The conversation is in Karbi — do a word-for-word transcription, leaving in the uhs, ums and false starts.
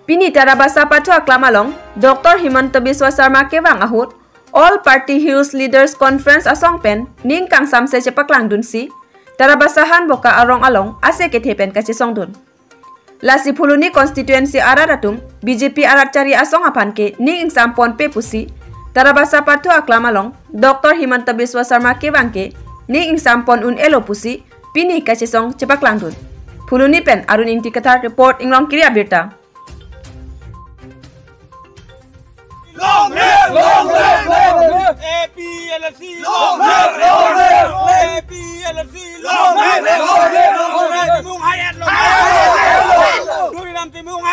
Pini Tarabasa pathu aklam along Doctor Himanta Biswa Sarma kevang ahut All Party Hills Leaders Conference asong pen ning kangsamse chepaklangdunsi Tarabasa Hanboka arong along ase kethe pen kachesongdun. Lasi Phuloni constituency arat atum B J P arat chari asong aphan ke ning ingsampon pe pusi Tarabasa pathu aklam along Doctor Himanta Biswa Sarma kevang ke ning ingsampon un-elo pusi pini kachesong chepaklangdun. Phuloni pen Arun Ingti Kathar report, Inglongkiri Abirta. Long live, long live, long live. A P L C, long live, long live, long live. A P L C, long live, long live, long live. Long live, long live, long live. Long live, long live.